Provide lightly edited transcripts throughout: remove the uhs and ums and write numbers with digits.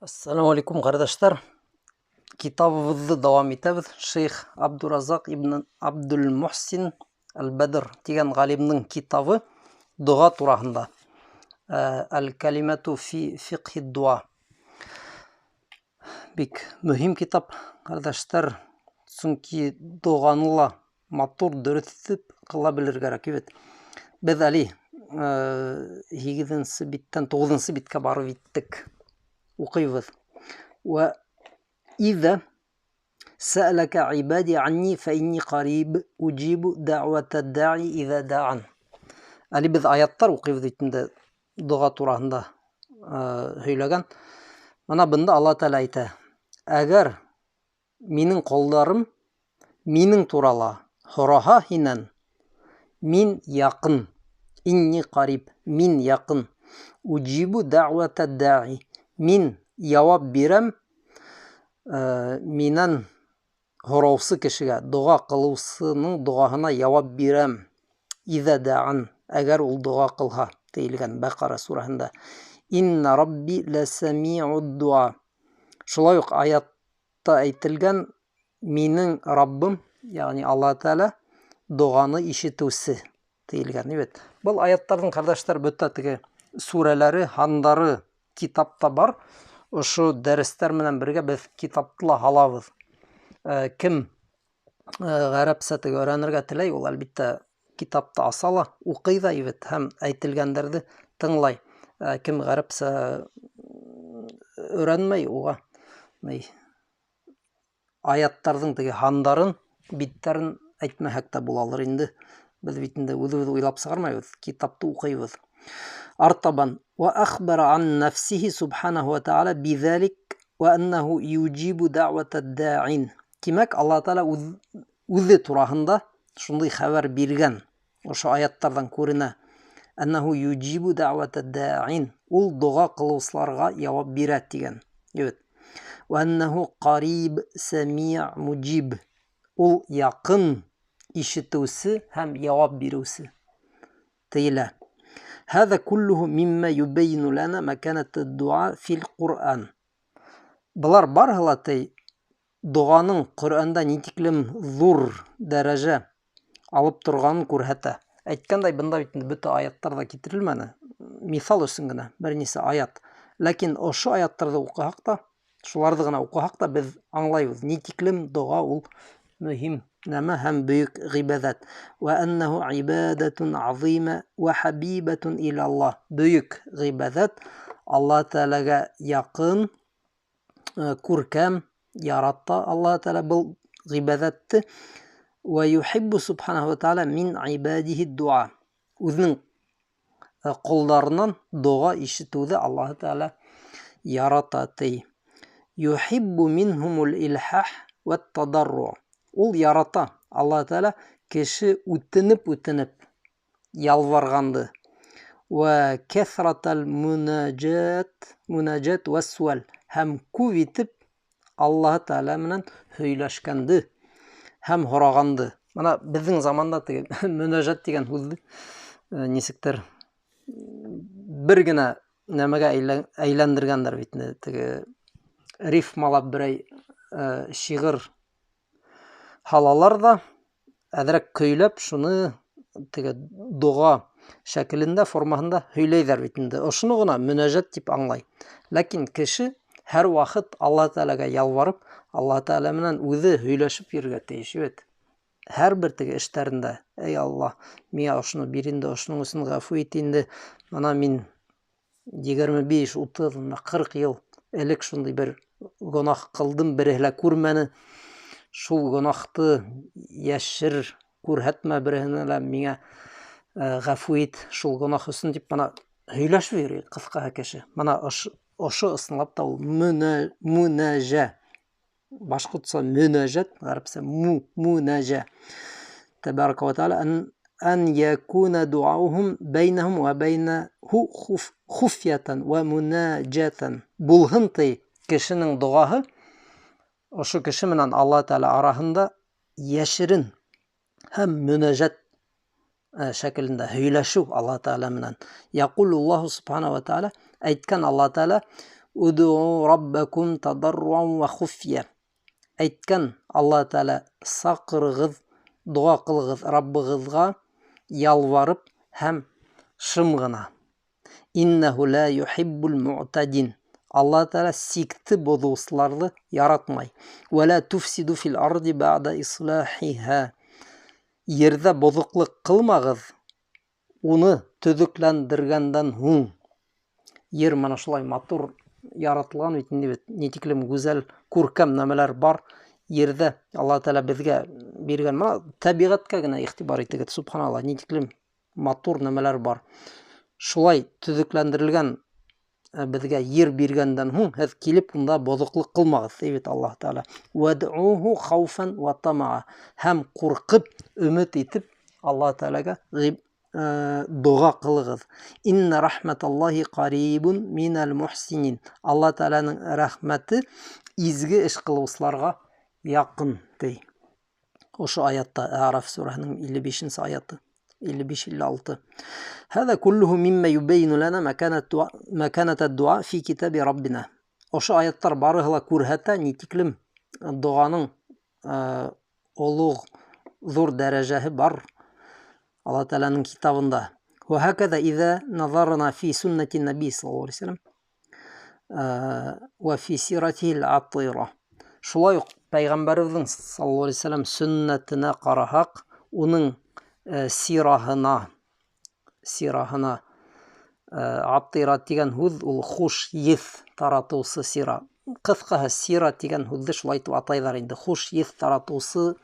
Ассаламу алейкум, ҡәрҙәштәр. Китабыбыҙҙы дауам итәбеҙ. Шейх Абдуразаҡ ибн Абдул-Мухсин Әл-Бәдр тигән ғалимдың китабы доға тураһында. Әл-Калимату фи фиқхи дуа. Бик мөһим китап, ҡәрҙәштәр, сөнки доғаны ла матур, дөрөҫ итеп ҡыла белергә кәрәк бит. Беҙ әле 8-нсе биттән 9-нсы биткә барып еттек. Уҡыйбыҙ. Вә иҙә сәәләкә ибади анни фә инни ҡариб уджибу дәғвәтә даи иҙә даан. Әле беҙ аяттар уҡыйбыҙ бит инде доға тураһында һөйләгән. Мына бында Алла Тәғәлә әйтә: әгәр минең ҡолдарым минең турала һораһа һинән, мин яҡын, инни ҡариб, мин яҡын. Уджибу дәғвәтә даи, мин яуап бирәм минән һораусы кешегә, доға ҡылыусының доғаһына яуап бирәм. Иҙә даан, әгәр ул доға ҡылһа, тейелгән Бәҡара сүрәһендә. Инна рабби ләсәмиуд дуа. Шулай уҡ аятта әйтелгән, минең Раббым, ягъни Алла Тәғәлә доғаны ишетеүсе тейелгән бит. Был аяттарҙың, ҡәрҙәштәр, бөтә теге сүрәләре, һандары китапта бар. Ошо дәрестәр менән бергә беҙ китапты ла һалабыҙ. Кем ғәрәпсә теге өйрәнергә теләй, ул әлбиттә китапты аса ла, уҡый ҙа бит һәм әйтелгәндәрҙе тыңлай. Кем ғәрәпсә өйрәнмәй, уға аяттарҙың теге һандарын, биттәрен әйтмәһәк тә булалыр инде. Беҙ бит инде үҙебеҙ уйлап сығармайбыҙ, китапты уҡыйбыҙ. Артабан ва ахбара ан нафсихи субханаху ва таала биҙалик ва аннаху юджибу дәғвәтә даин. Тимәк, Алла Тәғәлә үҙе тураһында шундай хәбәр биргән. Ошо аяттарҙан күренә. Аннаху юджибу дәғвәтә даин. Ул доға ҡылыусыларға яуап бирә тигән. Бит. Ва аннаху ҡариб сәмиъ муджиб. Ул яҡын, ишетеүсе һәм яуап биреүсе тейелә. Һәҙә куллуһу миммә юбәйину ләнә мәкәнәтә дуа фил Ҡуръан. Былар барыһы ла тей доғаның Ҡөрьәндә ни тиклем ҙур дәрәжә алып торғанын күрһәтә. Әйткәндәй, бында бит инде бөтә аяттар ҙа китерелмәне. Миҫал өсөн генә бер нисә аят. Ләкин ошо аяттарҙы уҡыһаҡ та, шуларҙы ғына уҡыһаҡ та беҙ аңлайбыҙ, ни тиклем доға ул мөһим нәмә һәм бөйөк ғибәҙәт. Вә аннаху ибадатун азима вә хабибатун илаллаһ. Бөйөк ғибәҙәт, Алла Тәғәләгә яҡын, күркәм, ярата Алла Тәғәлә был ғибәҙәтте. Вә юхиббу субханаху ва таала мин ибадихи дуа. Үҙенең ҡолдарынан доға ишетеүҙе Аллаһ Тәғәлә ярата ти. Юхиббу минһумул илхах вә тадарру. Ул ярата Аллаһ Тәғәлә кеше үтенеп-үтенеп ялварғанды. Вә кәҫратал мунаджат, мунаджат вә суал. Һәм күп итеп Аллаһ Тәғәлә менән һөйләшкәнде һәм һорағанды. Мына беҙҙең заманда теге мөнәжәт тигән һүҙҙе нисектер бер генә нәмәгә әйләндергәндәр бит инде. Теге рифмалап берәй шиғыр һалалар ҙа, әҙерәк көйләп шуны теге доға шәкелендә, формаһында һөйләйҙәр бит инде. Ошоно ғына мөнәжәт тип аңлай. Ләкин кеше һәр ваҡыт Аллаһ Тәғәләгә ялварып, Аллаһ Тәғәлә менән үҙе һөйләшеп йөрөргә тейеш бит. Һәр бер теге эштәрендә, эй Аллаһ, миңә ошоно бир инде, ошоноң өсөн ғәфү ит инде. Мына мин 25, 30, мына 40 йыл элек шундай бер гонаһ ҡылдым, береһе лә күрмәне. Шул гонаһты йәшер, күрһәтмә береһенә лә, миңә ғәфү ит шул гонаһ өсөн тип мына һөйләшеп йөрөй ҡыҫҡаһы кеше. Мына ошо ысынлап та ул мөнәжә. Башҡортса мөнәжәт, ғәрәпсә мөнәжә. Тәбәрәкә вә тәғәлә ан якуна дуаухум бәйнәһум вә бәйнәһу хуфиятан вә мунаджатан. Булһын ти кешенең доғаһы ошо кеше менән Алла Тәғәлә араһында йәшерен һәм мөнәжәт шәкелендә һөйләшеү Алла Тәғәлә менән. Яҡулуллаһу субхана ва тәғәлә, әйткән Алла Тәғәлә, Удуу раббакум тадарруан ва хуфия. Әйткән Аллаһ Тәғәлә, саҡырығыҙ, доға ҡылығыҙ Раббығыҙға ялварып һәм шым ғына. Иннәһу ла юхиббул муътадин. Аллаһ Тәғәлә сикте боҙоусыларҙы яратмай. Вә ла туфсиду фил арди бәғдә ислахиһа. Ерҙә боҙоҡлоҡ ҡылмағыҙ, уны төҙөкләндергәндән һуң. Ер мына шулай матур яратылған бит инде бит, ни тиклем гүзәл, күркәм нәмәләр бар ерҙә Аллаһ Тәғәлә беҙгә биргән. Мына тәбиғәткә генә иғтибар итегеҙ, субханалла, ни тиклем матур нәмәләр бар. Шулай төҙөкләндерелгән беҙгә ер биргәндән һуң һеҙ килеп унда боҙоҡлоҡ ҡылмағыҙ, ти бит Аллаһ Тәғәлә. Вәдъуһу хауфан ва тамаа. Һәм ҡурҡып, өмөт итеп Аллаһ Тәғәләгә доға ҡылығыҙ. Инна рахматаллахи ҡарибун минәл мухсинин. Аллаһ Тәғәләнең рәхмәте изге эш ҡылыусыларға яҡын, ти. Ошо аятта Әғраф сүрәһенең 55-нсе аяты. 55-56. Һәҙә куллуһу миммә юбәйину ләнә мәкәнәтә дуа фи китаби раббина. Ошо аяттар барыһы ла күрһәтә ни тиклем доғаның олуғ ҙур дәрәжәһе бар Аллаһ Тәғәләнең китабында. Вә һәкәҙә иҙә назарна фи суннати наби саллаллаһу алейһи ва сәлләм вә фи сиратихил атира. Шулай уҡ пәйғәмбәребеҙҙең саллаллаһу алейһи ва сәлләм сөннәтенә ҡараһаҡ, уның сираһына атира тигән һүҙ ул хуш еҫ таратыусы сира. Ҡыҫҡаһы сира тигән һүҙҙе шулай итеп атайҙар инде. Хуш еҫ таратыусы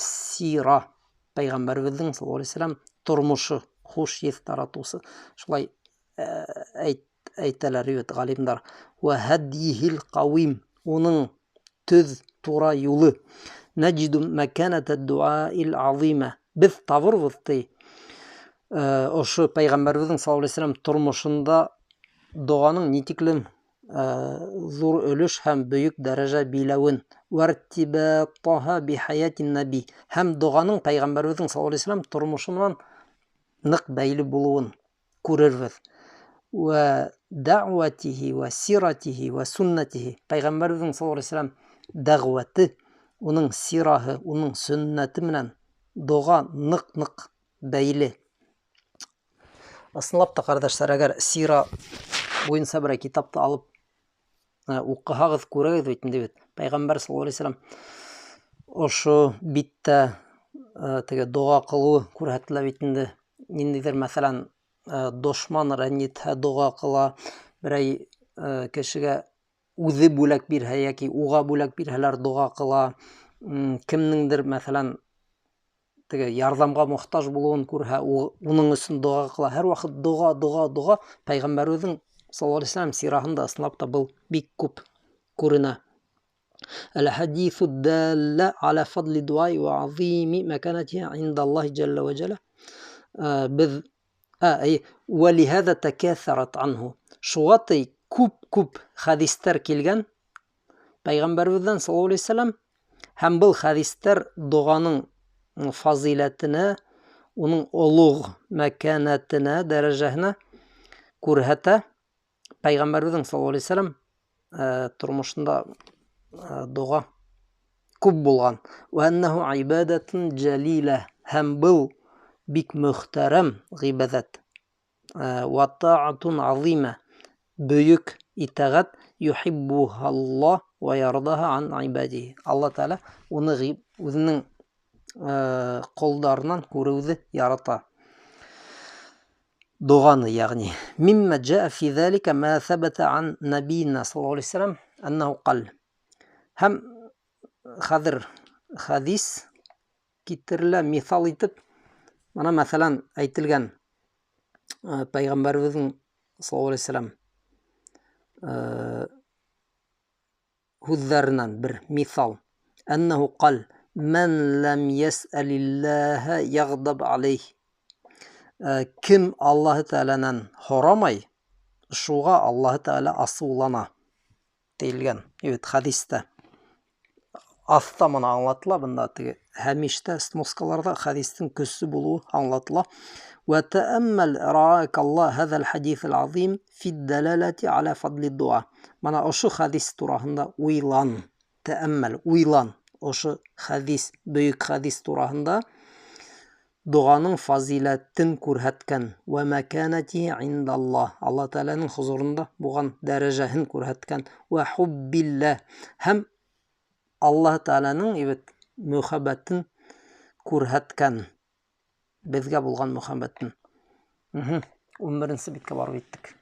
сира. Пәйғәмбәребеҙҙең саллаллаһу алейһи ва сәлләм тормошо хуш еҫ таратыусы. Шулай әйтәләр бит ғалимдар. Вә һәдйиһил ҡауим. Уның төҙ тура юлы. Нәҗиду мәкәнәтә дуаил азима. Беҙ табырбыҙ ти. Ошо пәйғәмбәребеҙҙең саллаллаһу алейһи ва сәлләм тормошонда доғаның ни тиклем ҙур өлөш һәм бөйөк дәрәжә биләүен. Вәртибатаһа бихаятин наби. Һәм доғаның пәйғәмбәребеҙҙең саллаллаһу алейһи ва сәлләм тормошо менән ныҡ бәйле булыуын күрербеҙ. Вә дәғүәтиһи вә сиратиһи вә суннатиһи. Пәйғәмбәребеҙҙең саллаллаһу алейһи ва сәлләм дәғүәте, уның сираһы, уның сөннәте менән доға ныҡ-ныҡ бәйле. Ысынлап та, ҡәрҙәштәр, әгәр сира буйынса берәй китапты алып уҡыһағыҙ, күрәгеҙ бит инде бит. Пәйғәмбәр саллаллаһу алейһи ва сәлләм ошо биттә теге доға ҡылыуы күрһәтелә бит инде. Ниндәйҙер, мәҫәлән, дошман рәнйетһә доға ҡыла, берәй кешегә үҙе бүләк бирһә йәки уға бүләк бирһәләр доға ҡыла, кемдеңдер, мәҫәлән, теге ярҙамға мохтаж булыуын күрһә, уның өсөн доға ҡыла. Һәр ваҡыт доға, доға, доға. Пәйғәмбәребеҙҙең саллаллаһу алейһи ва сәлләм сираһында ысынлап та был бик күп күренә. Әл-хадиҫу далла аля фадли дуай ва азими мәкәнәтиһи индаллаһи джалла ва джала. Беҙ вә лиһаза такәҫәрәт анһу. Шуға ти күп-күп хәдистәр килгән пәйғәмбәребеҙҙән саллаллаһу алейһи ва сәлләм, һәм был хәдистәр доғаның фазиләтенә, уның олуғ мәкәнәтенә, дәрәжәһенә күрһәтә. Пәйғәмбәребеҙҙең саллаллаһу алейһи ва сәлләм тормошонда доға күп булған. Вә әннәһу ибадатун джалилә. Һәм был бик мөхтәрәм ғибәҙәт. Вә таатун азима. Бөйөк итәғәт. Юхиббухаллаһ вә ярҙаһа ан ибадиһи. Аллаһ Тәғәлә уны үҙенең ҡолдарынан күреүҙе ярата. Доғаны, йәғни. Миммә джаа фи залика ма сәбәтә ан набийна саллаллаһу алейһи ва сәлләм әннәһу ҡал. Һәм хәҙер хәдис китерелә миҫал итеп, мына мәҫәлән әйтелгән пәйғәмбәребеҙҙең саллаллаһу алейһи ва сәлләм һүҙҙәренән бер миҫал. Әннәһу ҡал мән ләм йәсәлилләһә яғдаб алейһ. Кем Аллаһы Тәғәләнән һорамай, шуға Аллаһы Тәғәлә асыулана тейелгән. Бит хәдистә. Аҫта мына аңлатыла, бында теге һәмиштә сноскаларҙа хәдистең көслө булыуы аңлатыла. Вә тәәммәл раакалла һәҙәл хәдиҫел азим фид дәләләти аля фадли дуа. Мына ошо хәдис тураһында уйлан, тәәммәл, уйлан. Ошо хәдис, бөйөк хәдис тураһында доғаның фазиләтен күрһәткән. Вә мәкәнәтихи индаллаһ. Алла Тәғәләнең хозурында булған дәрәжәһен күрһәткән. Вә хуббилләһ. Һәм Аллаһ Тәғәләнең бит мөхәббәтен күрһәткән. Беҙгә булған мөхәббәтен. 11-нсе биткә барып еттек.